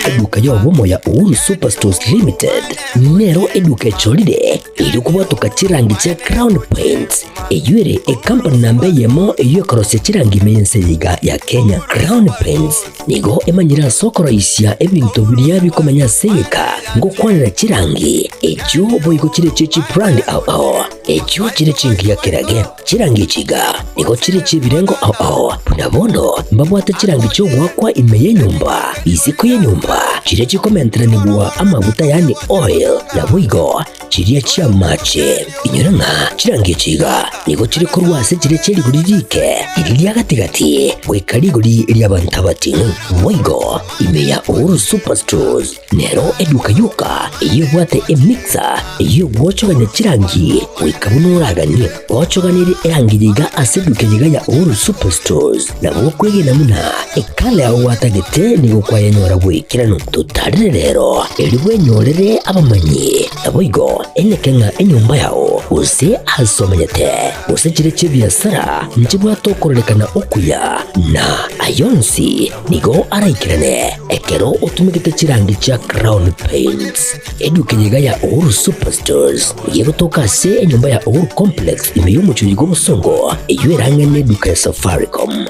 Eduka y'obomo ya Uhuru Superstores Limited nero eduka echorire erio kobwatoka chirangi chia Crown Paints, eyio ere ekampani namba eyemo eyio ekorosia chirangi ime y'ense eye iga ya Kenya. Crown Paints nigo emanyire ase okoroisia ebinto biria bikomenya ase egeka ngokwanera chirangi echio boigo chire chie chibrand ao ao echio chire chingiya kerage. Chirangi echi iga nigo chire chi'ebirengo ao ao, buna bono mbabwate chirangi chi'ogoakwa ime y'enyomba, isiko y'enyomba, chiria chikomenteranigwa amaguta yaani oil, naboigo chiria chi'amache. Inyora ng'a chirangi echi iga nigo chire korwa ase chiria chie rigori riike, riria ria gati-gati, goika rigori ri'abanto abating'u. Boigo ime ya Uhuru Superstores Nero eduka yoka eyio ebwate emixer eyio egwochogania chirangi goika buna oraganie. Ochoganirie erangi yiga ase eduka yiga ya Uhuru Superstores nabo okwegena buna ekala yao gwatagete nigo kwayenyora goikeranu. Totarire rero erio bwenyorere abamanyi naboigo eneke ng'a enyomba yao gose ase omenyete gose chire chi'ebiasara nchibwate okororekana okuya na ayonsi Nigo araikerane ekero otumegete chirangi chia Crown Paints. Eduka eye iga ya Uhuru Superstores nigo egotoka ase enyomba ya Uhuru Complex ime y'omochie oyo bw'obosongo eyio erang'e neduka ya Safaricom.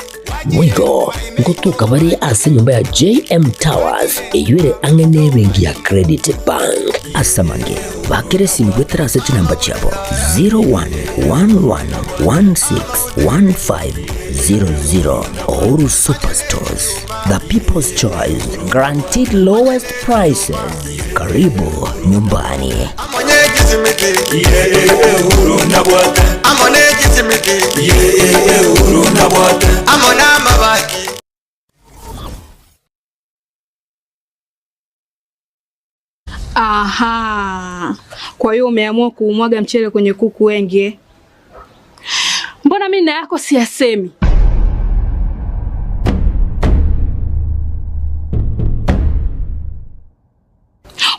Boigo ngotoka bare ase enyomba ya JM Towers eyio ere ang'e nebenki ya Credit Bank. Ase amange, bakera esimi goetera ase chinamba chiabo 0111161500. Uhuru Superstores, the people's choice, guaranteed lowest prices. Karibu nyumbani. Aha, kwa hiyo umeamua kuumwaga mchele kwenye kuku wengi eh? Mbona mimi na yako siyasemi?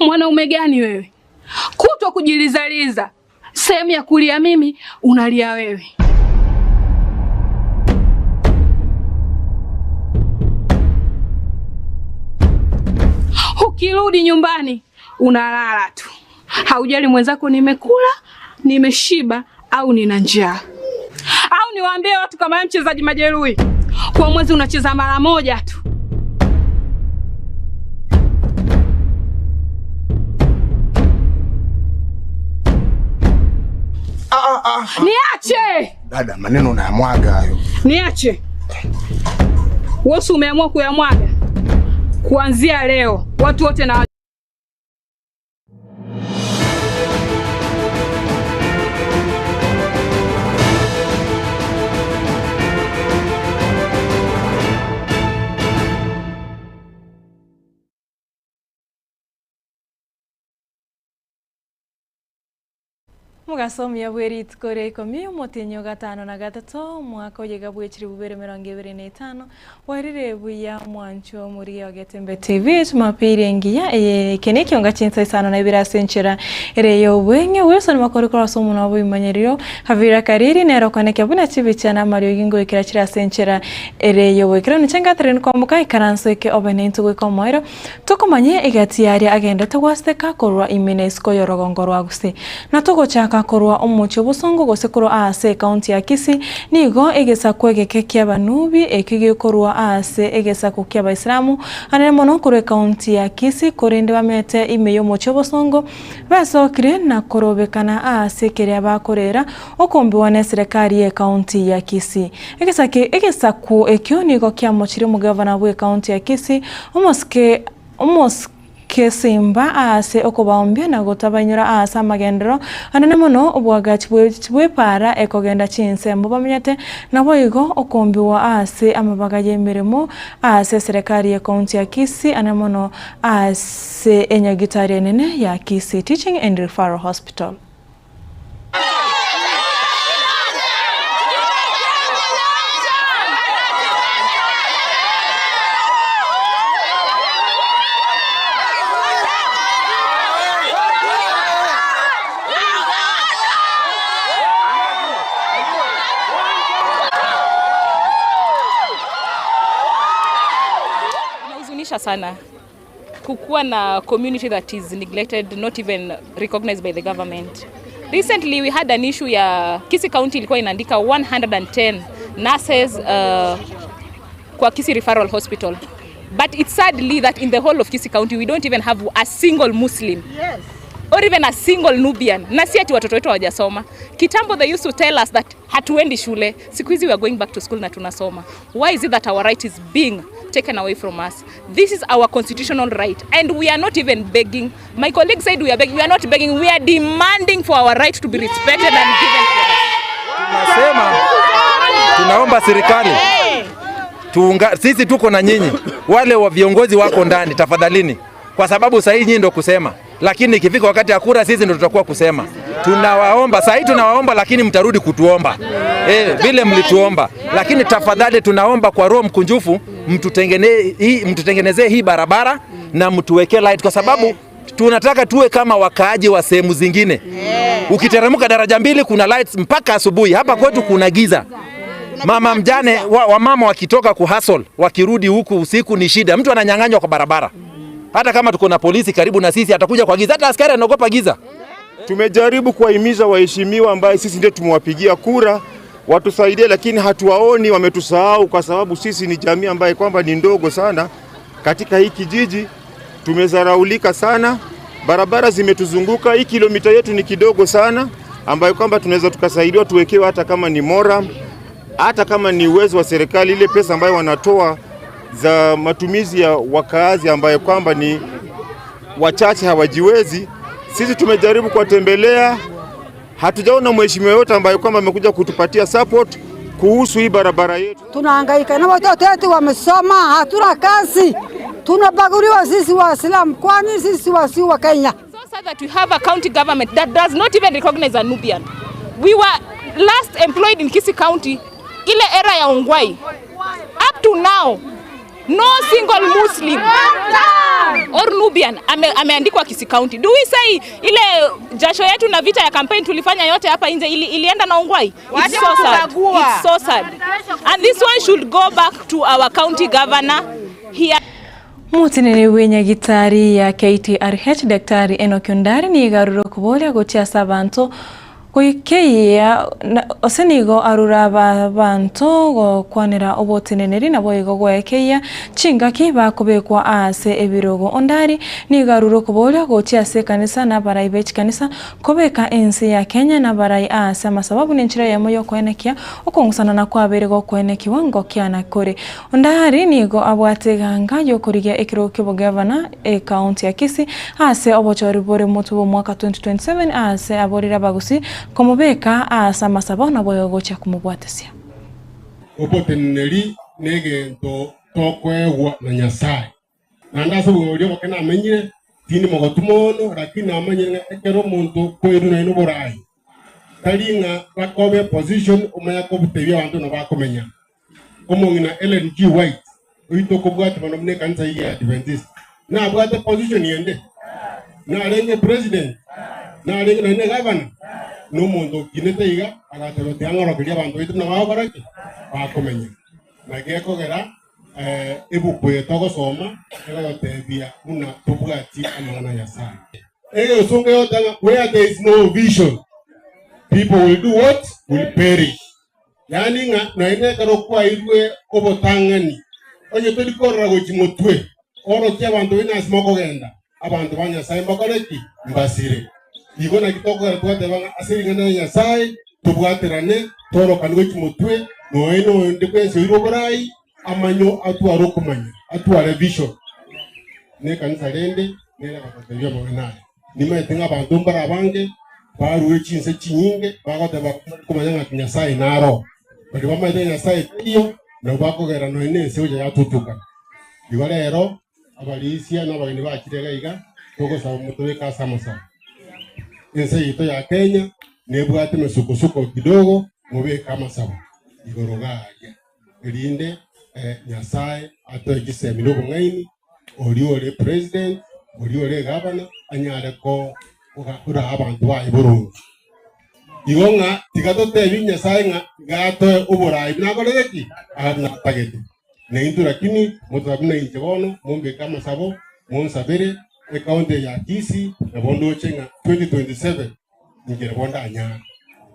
Mwanaume gani wewe, kutwa kujilizaliza, sehemu ya kulia mimi unalia wewe. Ukirudi nyumbani unalala tu, haujali mwenzako nimekula, nimeshiba au nina njaa. Au niwaambie watu kama wewe mchezaji majeruhi, kwa mwezi unacheza mara moja tu. Niache Dada, maneno unayamwaga hayo. niache. Wewe umeamua kuyamwaga kuanzia leo, watu wote na Omogaso omuya bwe rituko ria ikomi, omotienyi o gatano na gatato, omwaka oyega bwe chilifu bibere emerongo ebere na etano, bwarire buya omwancho omorigia o Getembe TV, Jumapili engiya eye eke nekionga chinsa isano na ibere ase enchera ere y'obweng'e. Wilson Makori korwa ase omonwa bw'ebimanyerio, Kavira Kariri nere okonekia buna chibicha na amariogi ngoikera chire ase enchera ere y'oboikeranu. Inche ngatereri nkoamboka ikaranso eke obe naintwe goika omoerio. Tokomanya egati y'aria agendete gwaseka korwa ime na isiko y'orogongo rwa Gusii. Na togochaka korwa omochie obosongo gose korwa aase ekaunti ya Kisii, nigo egesaku egeke ki'Abanubi ekio gekorwa aase egesaku ki'Abaisilamu anene mono korwa ekaunti ya Kisii korende bamete ime y'omochie obosongo besokire na korobekana aase keria bakorera okombiwa neserekari y'ekaunti ya Kisii. Egesaki egesaku ekio nigo kiamochirie omogavana bw'ekaunti ya Kisii, omosike omosike Simba aase okobaombia na gotabainyora aase amagenderero anene mono obwagachi bw'epaara ekogenda chinsemo bamenyete, naboigo okoombiwa aase amabaga y'emeremo aase eserekari y'ekaunti ya Kisii anene mono aase enyagitari enene ya Kisii Teaching and Referral Hospital. Inasikitisha sana kukuwa na community that is neglected, not even recognized by the government. Recently we had an issue ya Kisii County ilikuwa inaandika 110 nurses kwa Kisii Referral Hospital. But it's sadly that in the whole of Kisii County we don't even have a single Muslim. Yes. Or even a single Nubian. Na si ati watoto wetu hawajasoma. Kitambo they used to tell us that hatuendi shule. Siku hizi we are going back to school na tunasoma. Why is it that our right is being taken away from us? This is our constitutional right and we are not even begging. My colleague said we are begging. We are not begging. We are demanding for our right to be respected and given to us. Tunasema tunaomba serikali tuunga, sisi tuko na nyinyi, wale wa viongozi wako ndani, tafadhalini, kwa sababu sahii nyinyi ndio kusema, lakini ikifika wakati ya kura sisi ndio tutakuwa kusema. Tunawaomba sahii, tunawaomba, lakini mtarudi kutuomba vile mlituomba, lakini tafadhali tunaomba kwa roho mkunjufu mtutengenezee hii barabara na mtuwekee light, kwa sababu tunataka tuwe kama wakaaji wa sehemu zingine. Ukiteremka daraja mbili kuna lights mpaka asubuhi. Hapa kwetu kuna giza. Mama mjane wamama wakitoka kuhustle wakirudi huku usiku ni shida, mtu ananyang'anywa kwa barabara. Hata kama tuko na polisi karibu na sisi atakuja kwa giza, hata askari anaogopa giza. Tumejaribu kuwahimiza waheshimiwa ambaye sisi ndio tumewapigia kura watusaidie, lakini hatuwaoni, wametusahau kwa sababu sisi ni jamii ambaye kwamba ni ndogo sana katika hii kijiji. Tumezaraulika sana, barabara zimetuzunguka, hii kilomita yetu ni kidogo sana ambayo kwamba tunaweza tukasaidiwa tuwekewe hata kama ni murram, hata kama ni uwezo wa serikali, ile pesa ambayo wanatoa za matumizi ya wakaazi ambayo kwamba ni wachache hawajiwezi. Sisi tumejaribu kuwatembelea, hatujaona mheshimiwa yote ambaye kwamba amekuja kutupatia support kuhusu hii barabara yetu. Tunahangaika na watoto wetu wamesoma, hatuna kazi, tunabaguliwa sisi Waislamu, kwani sisi wasi wa Kenya. So sad that we have a county government that does not even recognize a Nubian. We were last employed in Kisii County ile era ya Ongwae. Up to now, no single Muslim or Nubian ameandikwa Kisii County. Do we say ile jasho yetu na vita ya campaign tulifanya yote hapa nje ilienda na Ongwae? It's so sad. It's so sad. And this one should go back to our county governor here. Mutinene bw'enyagitari ya KTRH Daktari Enock Ondari nigo arure okoboria gochia ase abanto goikeyia ase nigo arure abanto gokwanera oboteneneri nabo igo goekeyia chingaki bakobekwa ase ebirogo. Ondari nigo arure okoboria gochia ase ekanisa na abarai be chikanisa kobeka ense ya Kenya na abarai ase amasababu na enchera eyemo yokoenekia okong'usana na kwabere gokoenekiwa ngokiana kore. Ondari nigo abwate eganga yokorigia ekerogo kia obogavana ekaunti ya Kisii ase obochori bore motwe bwa omwaka 2027 ase aborire abagusi komobeka ase amasabo nabo gochia komobwatesia. Oboteneneri negento tokoegwa na Nyasaye naende ase obogima boria oboke namenyire tindi mogotu mono lakini namanyire ng'a ekero omonto kwerwa naende oborai tari ng'a bakobe position omanya kobutebia abanto nabo bakomenya. Omong'ina Ellen G. White oito okobwate mono buna ekanisa eywo ya Adventist nabwate position ende narenge president narenge naende governor na omonto okinete iga agateba tiang'orokeria abanto baito buna bagokora ki bakomenya naki ekogera ebuku eye togosoma egotebia buna tobwati amang'ana ya Nyasaye. Egesunga yotanga where there is no vision people will do what? Will perish. Yani ng'a naende ekero kwairwe obotang'ani onye tori korora gochi motwe orokia abanto bene ase mokogenda abanto ba Nyasaye mbakore ki mbasire. Igo naki tokogera twateba ng'a ase ring'ana ya Nyasaye tobwaterane torokani gochi motwe noe noende kwensoirwe oborai amanyo atware okomanya atware vision ne kanisa rende nere bagatebia amang'ana aya nimaete ng'a abanto mbara abange barure chinse chinyinge bagoteba komanya ng'a Nyasaye naro bari bamaete Nyasaye taiyo nabo bakogera noe na ense gocha yatutuka. Igo rero abarisia na abageni bakire iga iga togosaba motobeke ase amasabo ense yaito ya Kenya nebwate emesukosuko kidogo mobeke amasabo igoro garia erinde Nyasaye atoe chisemi na obong'aini ori ore president ori ore governor anyare ko ora abanto baye boronge. Igo ng'a tiga totebi Nyasaye ng'a tiga atoe oborai buna akorete ki? Natagete. Naintwe lakini motosabe buna inche bono, mombeke amasabo, monsabere ecounty eye ya Kisii, nabo ndoche ng'a 2027 inche nabo ndanyare,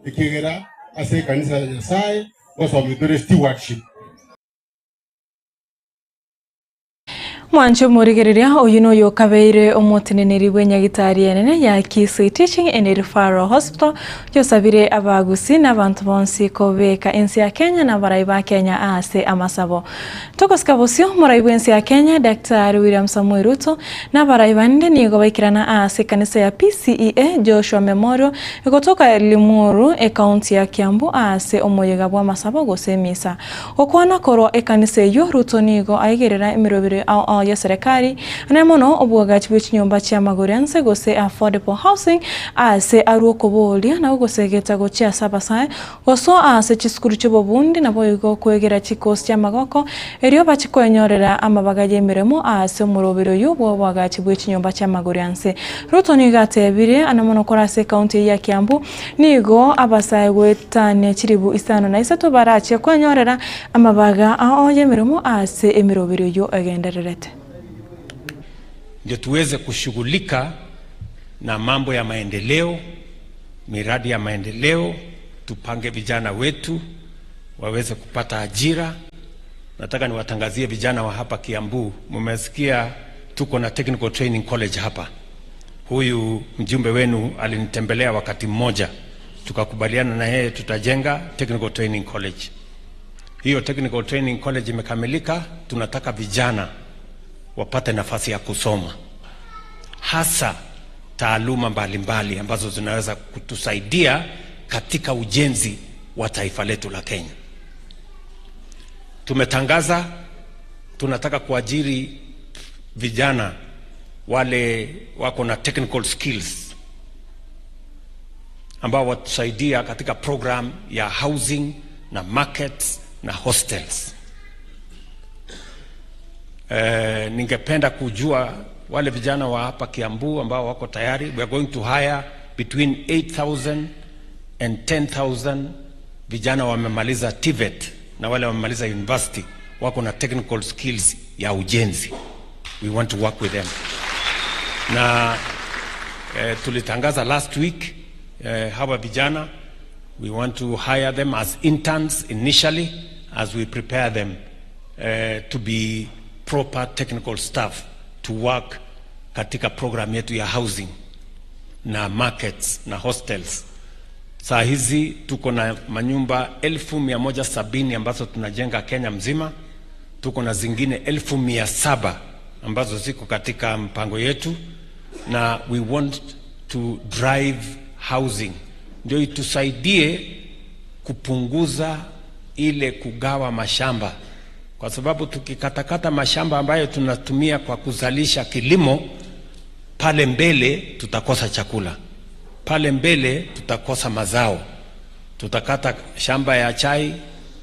ekiagera ase ekanisa ya Nyasaye ngosomia tore stewardship. Mwanche omorigereria, oyio noyo okabeire omoteneneri bw'enyagitari enene ya Kisii Teaching and Referral Hospital, oyosabire abagusii na abanto bonsi kobeka ense ya Kenya na abarai ba Kenya aase amasabo. Togosika bosio, omorai bw'ense ya Kenya Daktari William Samoei Ruto na abarai bande nigo baikerana aase ekanisa ya PCEA Joshua Memorial egotoka Limuru, ekaunti ya Kiambu aase omoyega bw'amasabo gose emisa. Gokwana korwa ekanisa eyio, Ruto nigo aigerera emerobero ao ao y'eserekari, ane mono oboagachi bwe chinyomba chi'amagori anse gose affordable housing aase arwe okoboria na ogosegeta gochia ase abasae gosoa aase chisukuru chi'obobundi naboigo kwegera chikosi chi'amagoko erio bache kwenyorera amabaga y'emeremo aase omorobero oyio bw'oboagachi bwe chinyomba chi'amagori anse. Ruto nigo atebirie ane mono korwa ase ekaunti eyio ya Kiambu Nigo abasae goetania chilifu isano na isato barachie kwenyorera amabaga ao y'emeremo ase emeroberio eyio egendererete. Ndio tuweze kushughulika na mambo ya maendeleo, miradi ya maendeleo, tupange vijana wetu waweze kupata ajira. Nataka niwatangazie vijana wa hapa Kiambu, mumesikia tuko na Technical Training College hapa. Huyu mjumbe wenu alinitembelea wakati mmoja, tukakubaliana na yeye tutajenga Technical Training College. Hiyo Technical Training College imekamilika. Tunataka vijana wapate nafasi ya kusoma, hasa taaluma mbalimbali ambazo zinaweza kutusaidia katika ujenzi wa taifa letu la Kenya. Tumetangaza tunataka kuajiri vijana wale wako na technical skills ambao watusaidia katika program ya housing na markets na hostels. Eh, ningependa kujua wale vijana wa hapa Kiambu ambao wako tayari. We are going to hire between 8000 and 10000 vijana wamemaliza TVET na wale wamemaliza university wako na technical skills ya ujenzi. We want to work with them. Na eh, tulitangaza last week eh, hawa vijana we want to hire them as interns initially as we prepare them eh, to be proper technical staff to work katika program yetu ya housing na markets na hostels. Saa hizi tuko na manyumba 170,000 ambazo tunajenga Kenya mzima. Tuko na zingine 700,000 ambazo ziko katika mpango yetu, na we want to drive housing ndio itusaidie kupunguza ile kugawa mashamba, kwa sababu tukikatakata mashamba ambayo tunatumia kwa kuzalisha kilimo, pale mbele tutakosa chakula, pale mbele tutakosa mazao. Tutakata shamba ya chai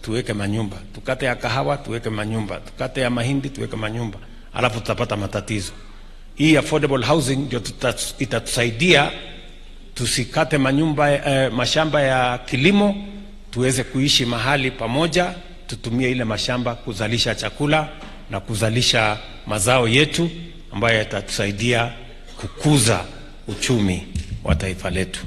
tuweke manyumba, tukate ya kahawa tuweke manyumba, tukate ya mahindi tuweke manyumba, alafu tutapata matatizo. Hii affordable housing ndio itatusaidia tusikate manyumba, eh, mashamba ya kilimo, tuweze kuishi mahali pamoja, tutumie ile mashamba kuzalisha chakula na kuzalisha mazao yetu ambayo yatatusaidia kukuza uchumi wa taifa letu.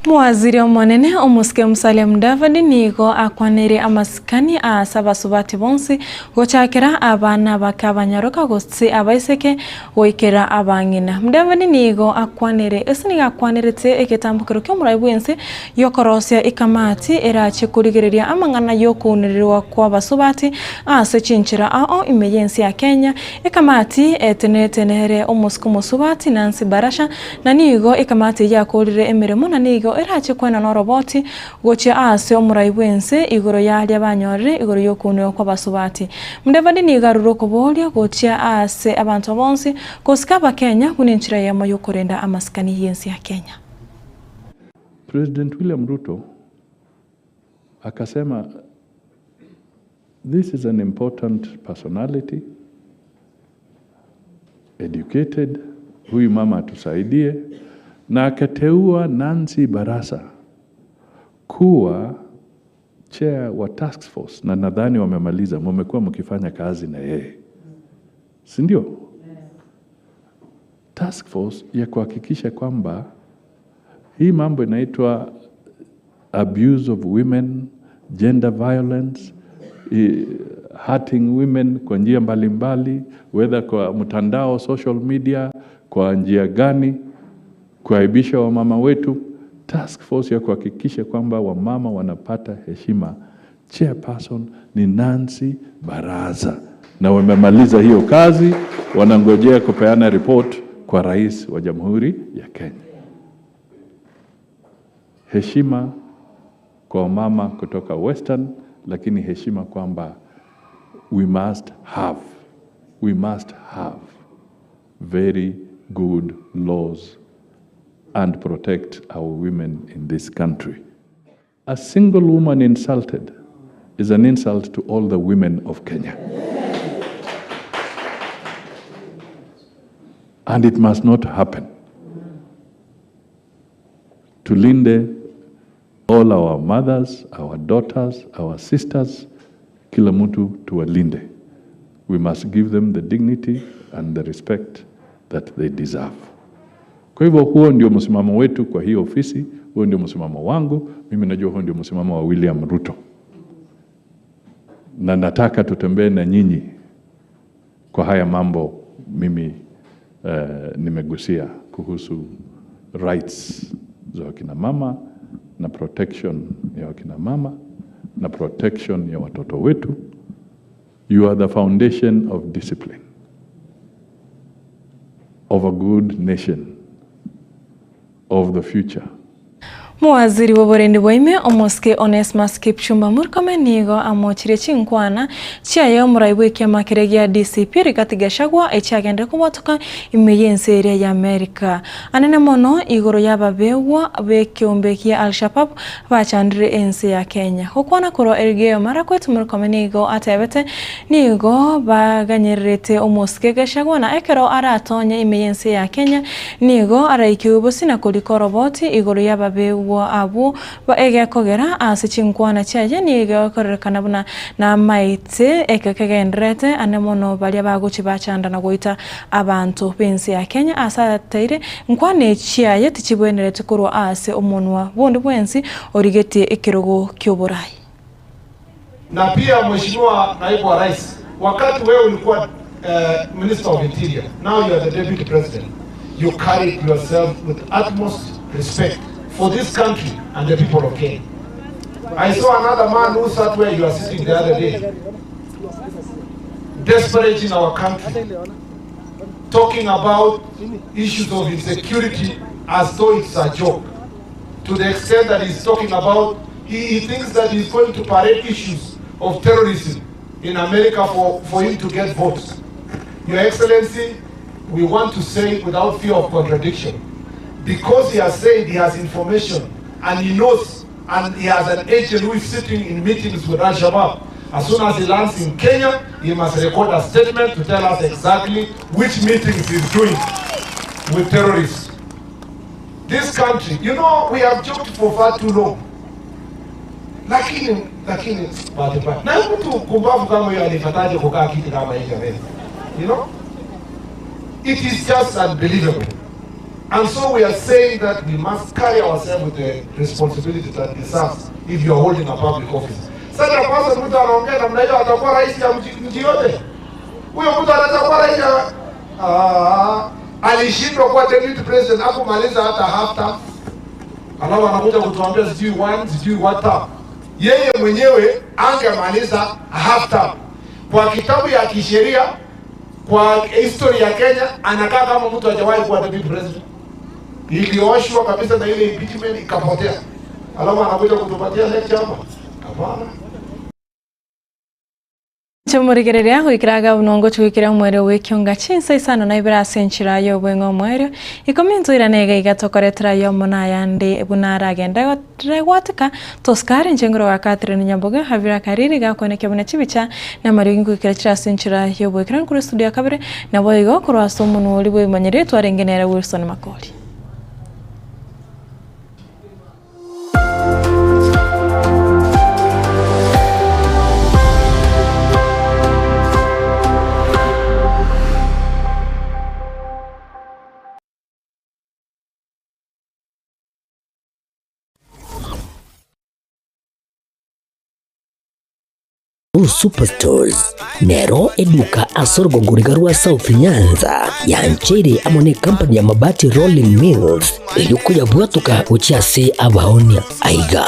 Omowaziri omonene omosike Musalia Mudavadi nigo akwaneire amasikani aase abasubati bonsi gochakera abana abake abanyaroka gose abaiseke goikera abang'ina. Mudavadi nigo akwanire ase nigo akwanerete egetambokero ki'omorai bw'ense y'okorosia ekamati erache korigereria amang'ana y'okounererwa kw'abasubati ase chinchera ao ime y'ense ya Kenya. Ekamati etenerete nere omosike omosubati Nancy Barasha Na nigo ekamati eyio yakoorire emeremo, na nigo erache kwena noroboti gochia aase omorai bw'ense igoro y'aria banyorire igoro y'okounigwa kw'abasubati. Mudavadi nigo arure okoboria gochia aase abanto bonsi, gosika Abakenya buna enchera eyemo y'okorenda amasikani y'ense ya Kenya. President William Ruto akasema this is an important personality, educated, huyu mama atusaidie, na akateua Nancy Barasa kuwa Chair wa task force na nadhani wamemaliza, mumekuwa mkifanya kazi na yeye, si ndio? Task force ya kuhakikisha kwamba hii mambo inaitwa abuse of women, gender violence, hurting women kwa njia mbalimbali, whether kwa mtandao, social media, kwa njia gani, kuaibisha wamama wetu. Task force ya kuhakikisha kwamba wamama wanapata heshima. Chairperson ni Nancy Baraza, na wamemaliza hiyo kazi, wanangojea kupeana report kwa rais wa Jamhuri ya Kenya. Heshima kwa wamama kutoka Western, lakini heshima kwamba we must have very good laws and protect our women in this country. A single woman insulted is an insult to all the women of Kenya. And it must not happen. Tulinde all our mothers, our daughters, our sisters, kila mtu tuwalinde. We must give them the dignity and the respect that they deserve. Kwa hivyo huo ndio msimamo wetu kwa hii ofisi, huo ndio msimamo wangu, mimi najua huo ndio msimamo wa William Ruto. Na nataka tutembee na nyinyi kwa haya mambo mimi nimegusia kuhusu rights za wakina mama na protection ya wakina mama na protection ya watoto wetu. You are the foundation of discipline of a good nation of the future. Mowaziri bw'oborendi bwaime, Omosike Onesmus Kipchumba Murkomen nigo amochirie chinkwana chiaye omorai bw'ekiama keria gia DCP Rigathi Gachagua echiagenderire kobwatoka ime y'ense eria ya America. Anene mono igoro y'ababegwa b'ekeombe kia Al-Shabab bachandire ense ya Kenya. Gokwana korwa Elgeyo Marakwet Murkomen nigo atebete nigo baganyererete omosike Gachagua na ekero aratonye ime y'ense ya Kenya nigo araikiwe bosio na korika oroboti igoro y'ababegwa abwo egekogera ase chinkwana chiaye nigo egokorerekana buna namaete eke kegendererete ane mono baria bagochi bachanda na goita abanto b'ense ya Kenya ase ateire nkwana echiaye tichibwenereti korwa ase omonwa bonde bwensi origetie ekerogo ki'oborai. Na pia Mheshimiwa Naibu wa Rais, wakati wewe ulikuwa Minister of Interior, now you are the Deputy President, you carried yourself with utmost respect for this country and the people of Kenya. I saw another man who sat where you are sitting the other day, disparaging our country, talking about issues of insecurity as though it's a joke, to the extent that he's talking about, he thinks that he's going to parade issues of terrorism in America for him to get votes. Your Excellency, we want to say without fear of contradiction, because he has said he has information and he knows and he has an agent who is sitting in meetings with Al-Shabaab. As soon as he lands in Kenya, he must record a statement to tell us exactly which meetings he's doing with terrorists. This country, we have joked for far too long. Lakini, lakini, bahati mbaya. Na mtu kumbavu kama huyo alipataje kukaa kiti kama hicho jamani? You know? It is just unbelievable. And so we are saying that we must carry ourselves with the responsibility that deserves if you are holding a public office. Sasa kwanza mtu anaongea namna hiyo atakuwa rais ya mji yote. Huyo mtu anaweza kuwa rais ya alishindwa kuwa deputy president hakumaliza hata half term. Alafu anakuja kutuambia sijui one, sijui what term. Yeye mwenyewe angemaliza half term. Kwa kitabu ya kisheria, kwa history ya Kenya, anakaa kama mtu hajawahi kuwa deputy president. Ilioshwa kabisa na ile impeachment ikapotea. Alafu anakuja kutupatia lecture hapa. Hapana. Chomorigereria goikeraga bunongo chugikira omwere bw'ekionga chinsa isano na ibere ase enchera ya obweng'e omwerio ikomi ntoirane iga iga tokoretera yomo na ayande buna aragenda regwatika Toscari nchengero wa Catherine Nyamboga Havira Kariri gakoneke buna chibicha na mariogi nkoikera chira ase enchera ya obwekera kuri studio ya kabere nabo igo korwa ase omonwa oria bwemanyire twarengenere Wilson Makori. Uhuru Superstores nero eduka ase orogongo riga rwa South Nyanza yancheire amo ne company ya Mabati Rolling Mills erio koyabwatoka gochia ase abaonia. Aiga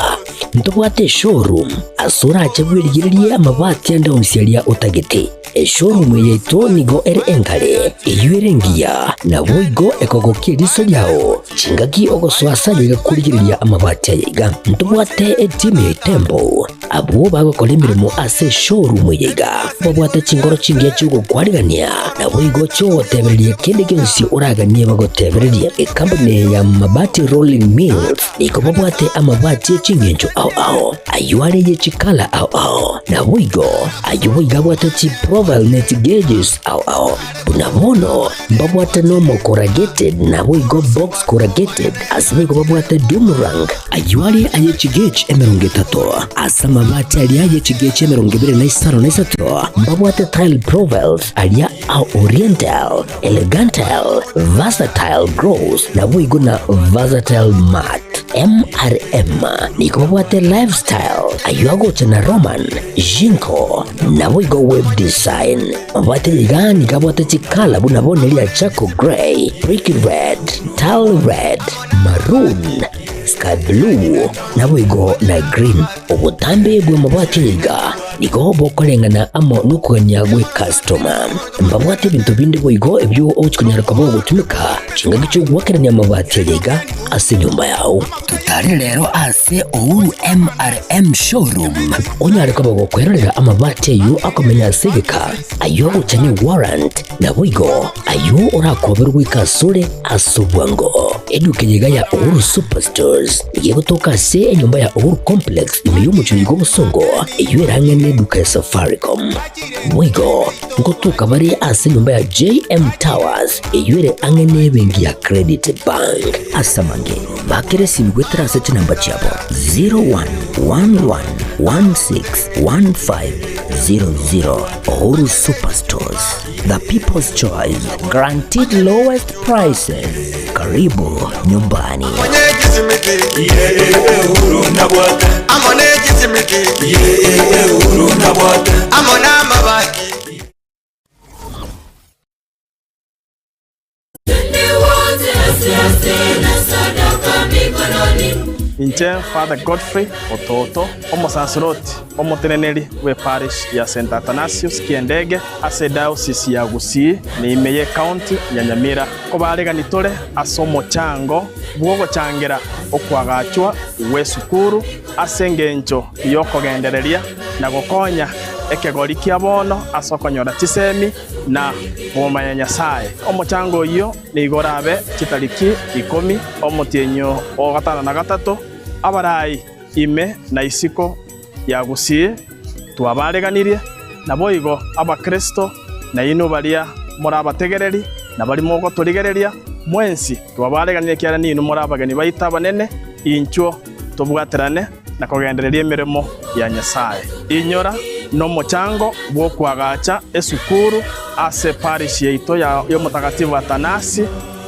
ntobwate eshowroom ase orache bwerigererie amabati ande onsi aria otagete. Eshowroom eye yaito nigo ere engare, eyio ere engiya, naboigo ekogokia eriso riao chingaki ogosoa ase aye iga korigereria amabati aya iga. Ntobwate etimu ya Itembo Abwo bagokora emeremo ase eshowroom eye iga babwate chingoro chingiya chi'ogokwarigania, naboigo chi'ogotebereria kende gionsi oraganie bagotebererie. Ekampuni eye ya Mabati Rolling Mills nigo babwate amabati e ching'encho ao ao, ayio are ye chikala ao ao, naboigo ayio boigo abwate chiprofile ne chigeges ao ao. Buna bono mbabwate nomo corrugated naboigo box corrugated, ase boigo babwate doom rank, ayio are aye chigauge 30, ase amabati aria aye chigauge 23, mbabwate tile profiles aria a oriental, elegantal, versatile gloss, naboigo na versatile matte. MRM nigo babwate lifestyle, ayio agocha na Roman, Jinko, naboigo web design. Mabwate iga nigo abwate chikala buna bono eria charcoal grey, brick red, tile red, maroon, sky blue, naboigo na green. Obotambe bw'amabati aya iga nigo bokoreng'ana amo nokogania gw'ecustoma. Mbabwate ebinto binde boigo ebio ogochia konyara koba ogotumeka chingaki chi'ogoakerania amabati aya iga ase enyomba yao. Totare rero ase Uhuru MRM Showroom onyare koba gokwerorera amabati ayio akomenya ase egeka, ayio agocha ne warrant, naboigo ayio orakoberwe goika asore ase obwango. Eduka eye iga ya Uhuru Superstores nigo egotoka ase enyomba ya Uhuru Complex ime y'omochie oiga obosongo, eyio ere ang'e neduka ya Safaricom. Boigo ngotoka bare ase enyomba ya JM Towers eyio ere ang'e nebenki ya Credit Bank. Ase amange, bakera esimi goetera ase chinamba chiabo 0111161500. Uhuru Superstores, the people's choice, guaranteed lowest prices. Karibu nyumbani. Inche Father Godfrey Ototo, omosaseroti omoteneneri bw'eparish ya St. Athanasius Kiendege ase ediocese ya Gusii na ime y'ecounty ya Nyamira. Kobaregani tore ase omochango bw'ogochangera okoagachwa gw'esukuru ase engencho y'okogendereria na gokonya ekegori kia bono ase okonyora chisemi na komomanya Nyasae. Omochango oyio nigo orabe chitariki ikomi, omotienyi o gatano na gatato, abarai ime na isiko ya Gusii twabareganirie, naboigo Abakristo nainwe baria more abategereri na baria mogotorigereria, mwensi twabareganirie ekiagera ninwe more abageni baito abanene, inchuo tobwaterane na kogendereria emeremo ya Nyasae. Inyora nomochango bw'okoagacha esukuru ase parish yaito y'Omotakatifu Atanasi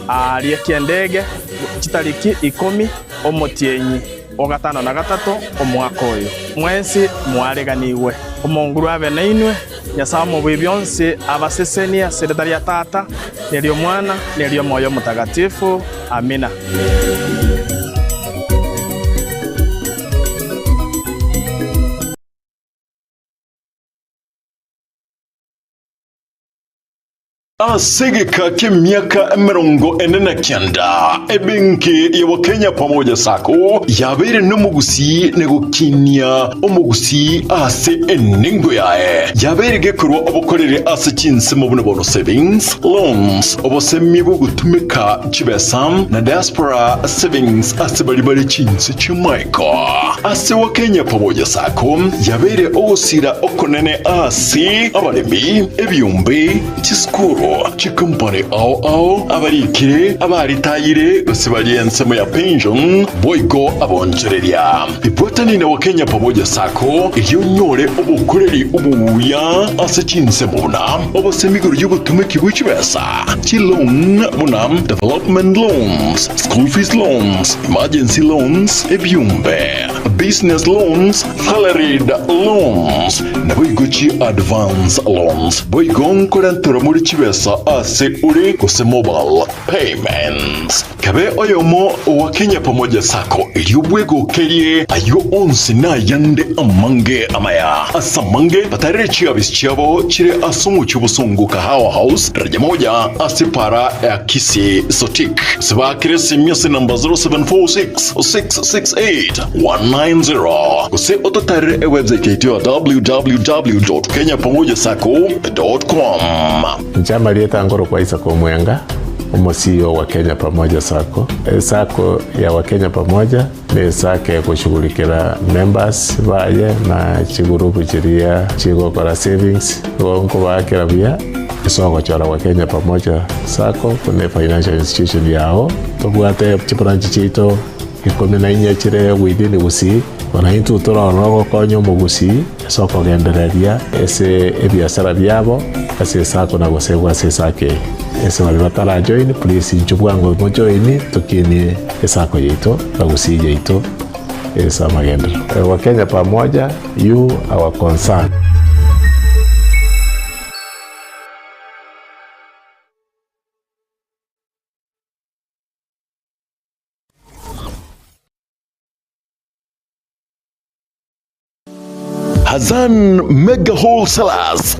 aaria Kiendege chitariki ikomi omotienyi o gatano na gatato omwaka oyo. Mwensi mwareganigwe. Omonguru abe nainwe, Nyasae Omobui bionsi abasesenie ase erieta ria Tata, na eri'Omwana, na eri'Omoyo Omotagatifu. Amina. Ase egeka ki'emiaka 49, ebenki ya Wakenya Pamoja Sacco yabeire nomogusii na gokinia omogusii ase enengo yaye. Yabeire gekorwa obokoreri ase chinsemo buna bono savings, loans, obosemia bw'ogotumeka chibesa na diaspora savings ase baria bare chinse chi'amaiko. Ase Wakenya Pamoja Sacco yabeire ogosira okonene ase abaremi, ebiombe, chisukuru. Chikompani ao ao, abarikire, abaritayire, gose baria ensemo ya pension, boigo abonchoreria. Ibwatani na Wakenya Pamoja Sacco erio onyore obokoreri obuya ase chinsemo buna obosemi igoro y'obotomeki bwe chibesa, chiloan buna development loans, school fees loans, emergency loans, ebiombe, business loans, salaried loans, naboigo chi advance loans. Boigo nkorenterwa more chibesa ase ore gose mobile payments. Kabe oyomo owa Kenya Pamoja Sacco erio bwegokerie ayio onsi na ayande amange amaya. Ase amange batarere chiabisi chiabo chire ase omochie obosongo Kahawa House, daraja moja ase para ya Kisii Sotik. Gose baakere esimi ase namba 0746 668 190 gose ototarere ewebsite yaito ya www.kenyapamojasacco.com. Inche amarieta nkorokwa Isaac Omwenga, omo CEO wa Kenya Pamoja Sacco. Esacco ya Wakenya Pamoja ne esacco egoshughulikera members baye na chigurupu chiria chigokora savings. Igo nkobaakera buya ase ogochora Wakenya Pamoja Sacco buna efinancial institution yao. Tobwate chibranch chiaito ikomi na inye chire within Gusii, bono intwe tore ororo gokonya omogusii ase okogendereria ase ebiasara biabo ase esako na gosegwa ase esako eye. Ase baria batarajoin please inchuo bwango mojoini tokinie esako yaito na Gusii yaito ase amagenderero. Wakenya pamoja, you our concern. Hazan Mega Wholesalers.